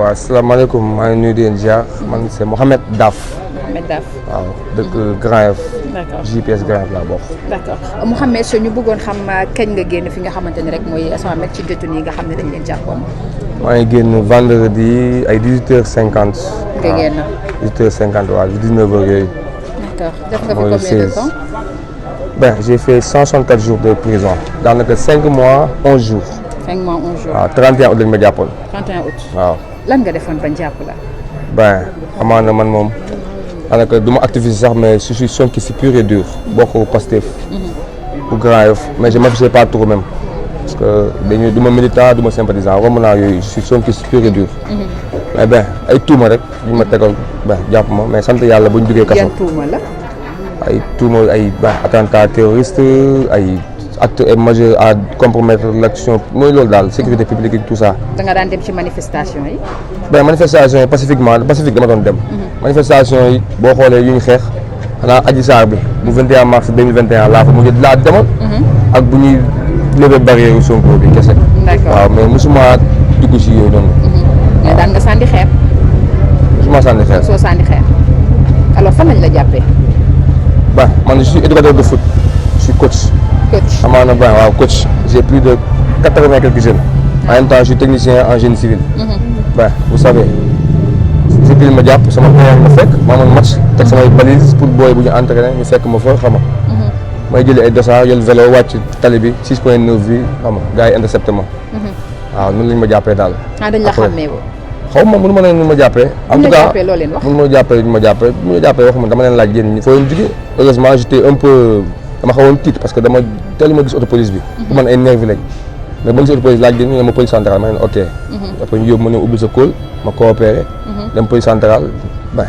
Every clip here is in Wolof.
waaw asalaamaaleykum maa ngi nuyu di leen ziar man c'est Mohamed Daf. Mohamed Daf. waaw dëkk Grand Yoff. d'accord JPS Grand Yoff laa bokk. d'accord Mohamed ñu bëggoon xam kañ nga génn fi nga xamante ni rek mooy 100 mètres ci détenu yi nga xam ne dañ leen jàppoon. maa ngi génn vendredi ay 18h50. nga génn 18h50 waaw 19h yooyu. d'accord def nga fi combien de temps. Ben j'ai fait 164 jours de prison daanaka 5 mois 11 jours. 5 mois 11 jours. waaw 31 août lañ ma jàppoon. 31 août. waaw. lan nga defoon bañ jàpp la. Ben amaana man moom daanaka du ma activiste sax mais je suis sonkiste pur et dur bokk Pastef. pour Grand Yoff mais je m'affiche pas trop même parce que dañuy du ma militant du ma sympathisant romb naa yooyu je suis sonkiste pur et dur. mais ben ay tuuma rek ñu ma tegal ben jàpp ma mais sant yàlla bu ñu duggee kaso. yan tuuma la. ay tuuma ay ben attentat terroriste ay acte majeur à compromettre l'action mooy loolu daal sécurité publique et tout ça. da nga daan dem ci manifestation yi. ben manifestation yi pacifique dama doon dem. manifestation yi boo xoolee yu ñu xeex xanaa Adji Sarr bi bu 21 mars 2021 laa fa mujj laa demoon. ak bu ñuy lever barrière Sonko bi kese. d'accord waaw mais mosuma dugg ci yooyu noonu. mais daan nga sànni xeer. mosuma sànni xeer. soo sànni xeer alors fan lañ la jàppee. ben man je suis éducateur de foot je suis coach. coach amaana ben waaw coach j'ai plus de 80 quelques jeunes. en même temps je suis technicien en génie civil. ben vous savez si biir ma jàpp sama terrain ma fekk ma amoon match teg samay balises pour booy bu ñu entraîné ñu fekk ma fa xam nga. may jëlee ay dossards jël vélo wàcc tali bi 6.9 bi xam nga gars yi intercepté ma. waaw noonu la ñu ma jàppee daal. dañ la xàmmee woon. xaw ma mënu ma leen ma jàppee. en tout cas loo leen wax. mënu ma jàppee ñu ma jàppee bu ñu jàppee waxuma dama leen laaj yéen ñi foo leen jugee. heureusement j'étais un peu dama xawoon tiit parce que dama teel ma gis auto police bi. bu man ay nervi lañ. mais ba gis auto police laaj leen ñu ne ma police centrale ma ne ok. après ñu yóbbu ma ñëw ubbi sa kóol ma coopéré. dem police centrale ben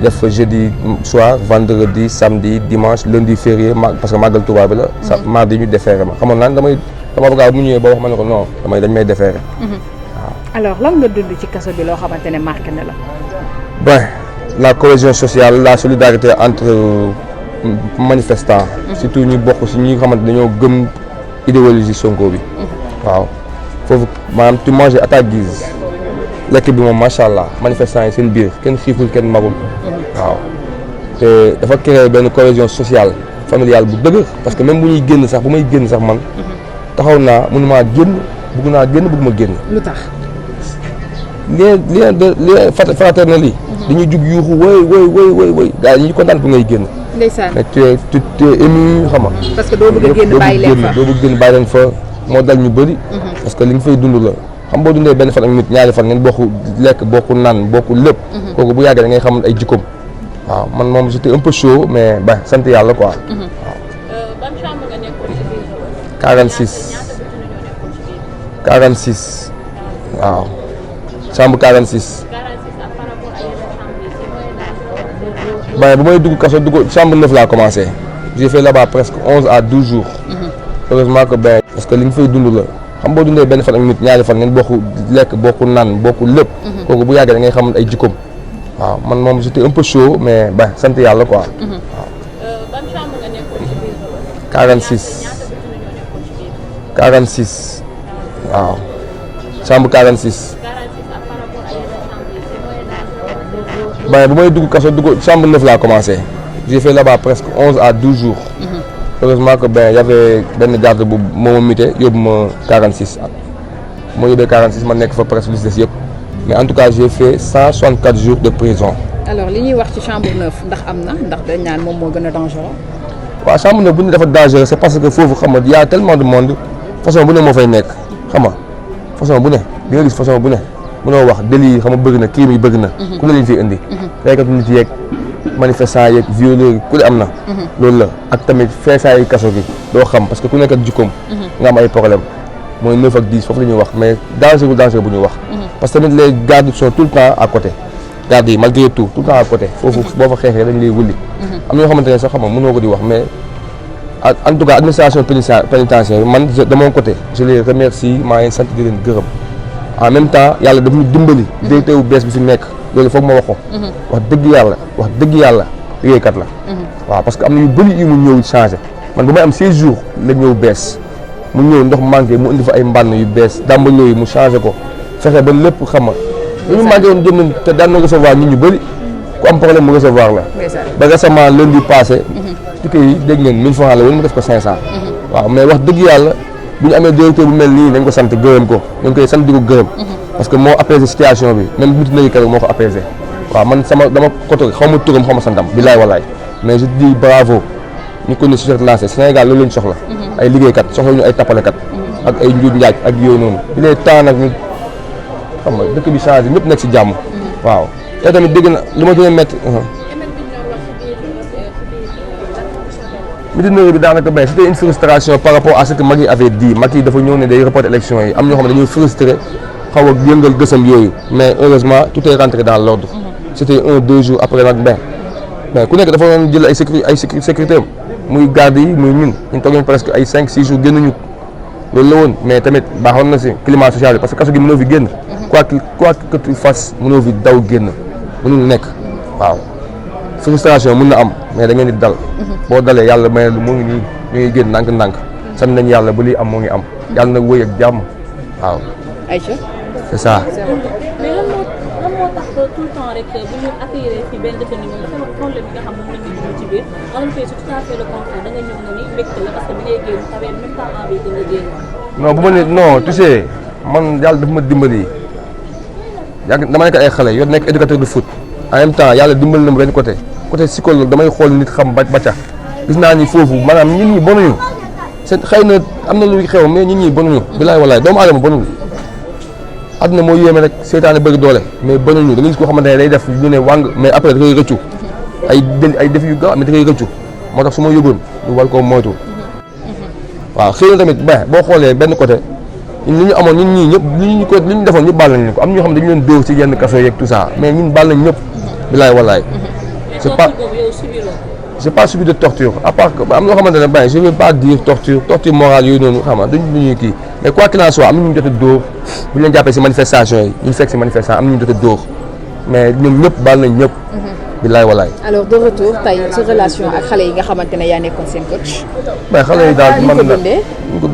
def fa jeudi soir vendredi samedi dimanche lundi férié parce que màggal Tuubaa bi la. mardi ñu déféré ma xamoon naa dama bëgg a bu ñëwee ba wax ma ne ko non dañ may déféré. alors lan nga dund ci kaso bi loo xamante ne marqué na la. ben la cohésion sociale la solidarité entre manifestants. surtout ñu bokk si ñi nga xamante dañoo gëm idéologie Sonko bi. waaw foofu maanaam tu manges à ta guise. lekk bi moom macha allah manifestants yi seen biir kenn xiiful kenn magul. waaw te dafa créer benn cohésion sociale familiale bu dëgër parce que même bu ñuy génn sax bu may génn sax man taxaw naa mënumaa génn bëgg naa génn bëgguma génn. lu tax. lien fraternel yi. dañuy jug yuuxu woy gars yi ñu kontaan pour ngay génn. ndeysaan mais tu es ému xam nga. parce que doo bëgg a génn bàyyi leen fa doo bëgg génn bàyyi leen fa moo dal ñu bëri. parce que li nga fay dund la. xam boo dundee benn fan ak nit ñaari fan ngeen bokku lekk bokku naan bokku lépp. kooku bu yàggee da ngay xam ay jikkoom. waaw man moom j'étais un peu chaud mais ba sant yàlla quoi. waaw. ban chambre nga nekkoon ci biir. 46. 46. waaw. chambre 46. 46 ak par rapport à yeneen chambre yi si mooy ba bu may dugg kaso chambre 9 laa commencé. j'ai fait là-bas presque 11 à 12 jours. heureusement que ben parce que li nga fay dund la. xam boo dundee benn fan ak nit ñaari fan ngeen bokku lekk bokku naan bokku lépp. kooku bu yàggee da ngay xam ay jikkoom. waaw man moom j'étais un peu chaud mais ba sant yàlla quoi. waaw. ban chambre nga nekkoon ci biir. 46. ñaata détenu ñoo nekkoon ci biir. 46. waaw. chambre 46. 46 ak par rapport à yeneen chambre yi si mooy ba bu may dugg kaso chambre 9 laa commencé. j'ai fait là-bas presque 11 à 12 jours. heureusement que ben y avait benn garde bu moo ma muté yóbbu ma 46 moo yóbbee 46 ma nekk fa presque lu des yëpp mais en tout cas j'ai fait 164 jours de prison. alors li ñuy wax ci chambre 9 ndax am na ndax dañ naan moom moo gën a dangereux. waaw chambre 9 bu ñu dafa dangereux c'est parce que foofu xam nga y a tellement de monde façon bu ne moo fay nekk xam nga façon bu ne di nga gis façon bu ne mënoo wax délit yi xam nga bëgg na crime yi bëgg na. ku ne lañ fiy indi. reykatu nit yeeg manifestant yeeg violeur ku ne am na. loolu la ak tamit feesaayu kaso gi doo xam parce que ku nekk ak jikkoom. nga am ay problème mooy 9 ak 10 foofu la ñuy wax mais danger bu ñuy wax. parce que tamit les gardes sont tout le temps à côté. gardes yi malgré tout le temps à côté foofu boo fa xeexee dañ lay wulli. am na ñoo xamante ne sax xam nga mënoo ko di wax mais en tout cas administration pénitentiaire man de mon côté je les remercie maa ngi sant di leen gërëm en même temps yàlla daf ñu dimbali. directeur bu bees bi fi nekk loolu foog ma wax ko. wax dëgg yàlla liggéeykat la. waaw parce que am na yu bëri yu mu ñëw changé man bu may am 16 jours la ñëw bees mu ñëw ndox manqué mu indi fa ay mbànn yu bees dàmbaloo yi mu changé ko fexe ba lépp xam nga dañu manqué woon jëm te daan na recevoir nit ñu bëri ku am problème mu recevoir la ba récemment lundi passé ticket yi dégg ngeen 1000 francs la woon mu def ko 500 waaw mais wax dëgg yàlla bu ñu amee directeur bu mel nii nañ ko sant gërëm ko dañ koy sant di ko gërëm parce que moo apaisé situation bi même nit nañu keroog moo ko apaisé waaw man dama côté xaw ma turam xaw ma santam bilaay walaay mais je dis bravo ñu ko ne sujet lancé Sénégal loolu lañ soxla ay liggéeykat soxla ñu ay tappalekat ak ay njuuj njaaj ak yooyu noonu il est temps nag ñu xam nga dëkk bi changé ñëpp nekk si jàmm waaw te tamit dégg na li ma gën a métti Médina bi daanaka ben c'était une frustration par rapport à ce que Macky avait dit Macky dafa ñëw ne day reporter élection yi am ñoo xam ne dañuy frustré xaw a yëngal gësam yooyu mais heureusement tout est rentré dans l'ordre c'était 1-2 jours après nag ben ku nekk dafa doon jël ay sécurité am muy garde yi muy ñun toog nañ presque ay 5-6 jours génnuñu loolu la woon mais tamit baaxoon na si climat social bi parce que kaso gi mënoo fi génn quoi que tu fasses mënoo fi daw génn mënul nekk waaw frustration mën na am mais da ngeen di dal boo dalee yàlla may lu moo ngi nii ñu ngi génn ndànk-ndànk sant nañ yàlla ba lii am moo ngi am yàlla nag wëy ak jàmm waaw Aïcha c'est ça mais lan moo tax tout le temps rek bu ñu accueillir fi benn détenu moom dafa am problème bi nga xam moom la ñu dund ci biir on fait tout à fait le contraire da nga ñëw nga ni mbégte la parce que bi ngay génn t'avais même pas envie de nga génn non bu ma ne non tu sais man yàlla dafa ma dimbali yàgg dama nekk ay xale yow nekk éducateur de foot en même temps yàlla dimbali na ma benn côté psychologue damay xool nit xam ba ca gis naa ni foofu maanaam nit ñi bonuñu seen xëy na am na luy xew mais nit ñi bonuñu bilaay walaay doomu aadama bonuñu àdduna moo yéeme rek seetaane bëgg doole mais bonuñu da nga gis koo xamante ne day def ñu ne wàng mais après da koy rëccu ay def yu gaaw mais da koy rëccu moo tax su ma yëgoon ñu war koo moytu waaw xëy na tamit boo xoolee benn côté li ñu amoon ñun ñii ñëpp li ñu defoon ñëpp baal nañ ko am ñoo xam ne dañu leen dóor ci yenn kaso yeeg tout ça mais ñun baal nañ ñëpp bilaay walaay j'ai pas subi de torture à part que am na loo xamante ne je vais pas dire torture morale yooyu noonu xam nga duñu kii mais quoi qu'il en soit am na ñu jot a dóor bu ñu leen jàppee si manifestation yi ñu fekk si manifestation am na ñu jot a dóor mais ñoom ñëpp baal nañ ñëpp bilaay walaay. alors de retour tey sa relation ak xale yi nga xamante ne yaa nekkoon seen coach. xale yi daal man na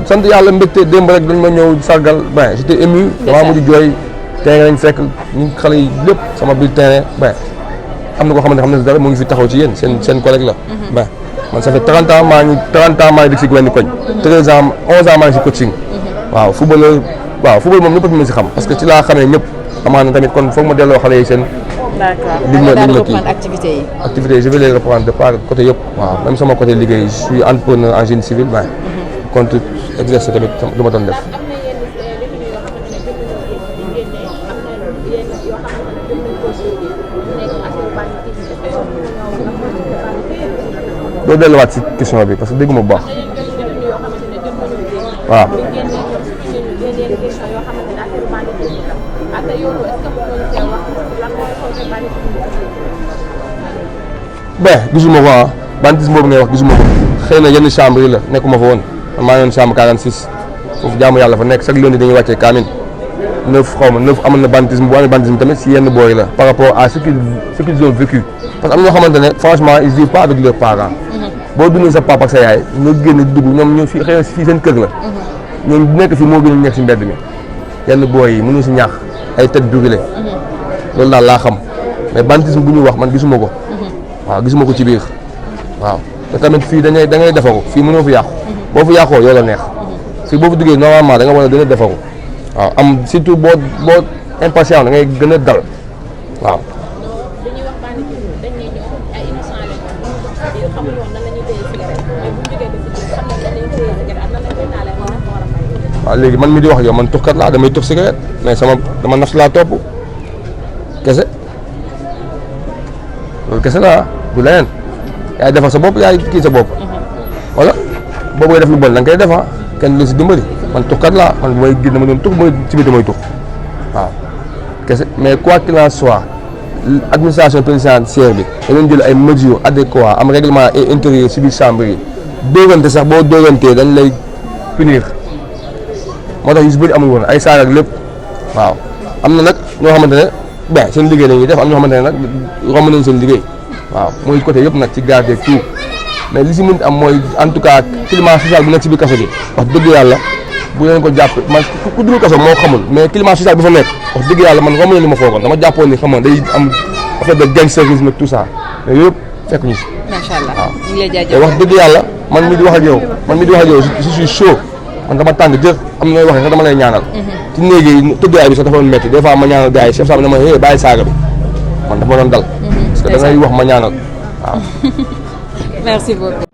sant yàlla mbégte démb rek dañ ma ñëw sargal j'étais ému damaa mujj jooy terrain lañ fekk ñu xale yi lépp sama biir terrain am na koo xamante ne dara mu ngi fi taxaw ci yéen seen collègue la man ça fait 30 ans maa ngi dëkk si benn koñ 13 ans 11 ans maa ngi si coaching waaw football moom ñëpp a fi mën si xam parce que ci laa xamee ñëpp amaana tamit kon foog ma delloo xale yi seen activité yi je vais les reprendre de part côté yëpp waaw même sama côté liggéey je suis entrepreneur en génie civil compte exercer tamit lu ma doon def doo delluwaat ci question bi parce que dégguma bu baax waaw gisuma ko banditisme boobu ngay wax gisuma ko xëy na yenn chambre yi la nekkuma fa woon man maa ngi woon chambre 46 foofu jaamu yàlla fa nekk chaque lundi dañuy wàccee kaamin 9 amoon na banditisme bu amee banditisme tamit si yenn booy la par rapport à ce qu'ils ont vécu parce que am na ñoo xamante ne franchement ils vivent pas avec leurs parents boo dundee sa papa ak sa yaay nga génn dugg ñoom ñoo fii xëy na fii seen kër la ñoom nekk fii moo gën a nekk si mbedd mi yenn booy yi mënu si ñaax ay tête brûlée loolu daal laa xam mais banditisme bu ñuy wax man gisuma ko waaw gisuma ko ci biir waaw te tamit fii da ngay defaru fii mënoo fi yàqu boo fi yàqoo yow la neex fii boo fi duggee normalement da nga war a gën a defaru waaw am surtout boo impatient da ngay gën a dal waaw waaw léegi man mi di wax yow man tuxkat laa damay tux cigarette mais dama nafs laa topp kese loolu kese laa du leneen yaay defar sa bopp yaay kii sa bopp wala boo bëggee def lu bon da nga koy def kenn du si dimbali man tuxkat laa man mooy gis dama doon tux mooy ci biir damay tux waaw kese mais quoi qu'il en soit administration pénitentiaire bi dañu jël ay mesures adéquates am règlement intérieur si biir chambre yi dóorante sax boo dóorantee dañ lay punir moo tax yu si bëri amul woon ay saar ak lépp waaw am na nag ñoo xamante ne seen liggéey la ñuy def am ñoo xamante ne nag romb nañ seen liggéey waaw mooy côté yëpp nag ci garde tout mais li si mën am mooy en tout cas climat social bu nekk si biir kaso gi wax dëgg yàlla bu leen ko jàpp man ku dugg kaso moo xamul mais climat social bi fa nekk wax dëgg yàlla man xamuñu li ma foogoon dama jàppoon ni xam nga day am affaire de gangsterisme ak tout ça mais yooyu yëpp fekk ñu si. macha allah waaw ñu ngi lay te jaajëfal. wax dëgg yàlla man mi di wax ak yow je suis chaud man dama tàng jër am na waxee sax dama lay ñaanal. ci néegi tëddaay bi sax dafa doon métti des fois ma ñaanal gars yi chef sax dama ne bàyyi saaga bi man dafa ma doon dal. parce que da ngay wax ma ñaanal waaw. merci beaucoup.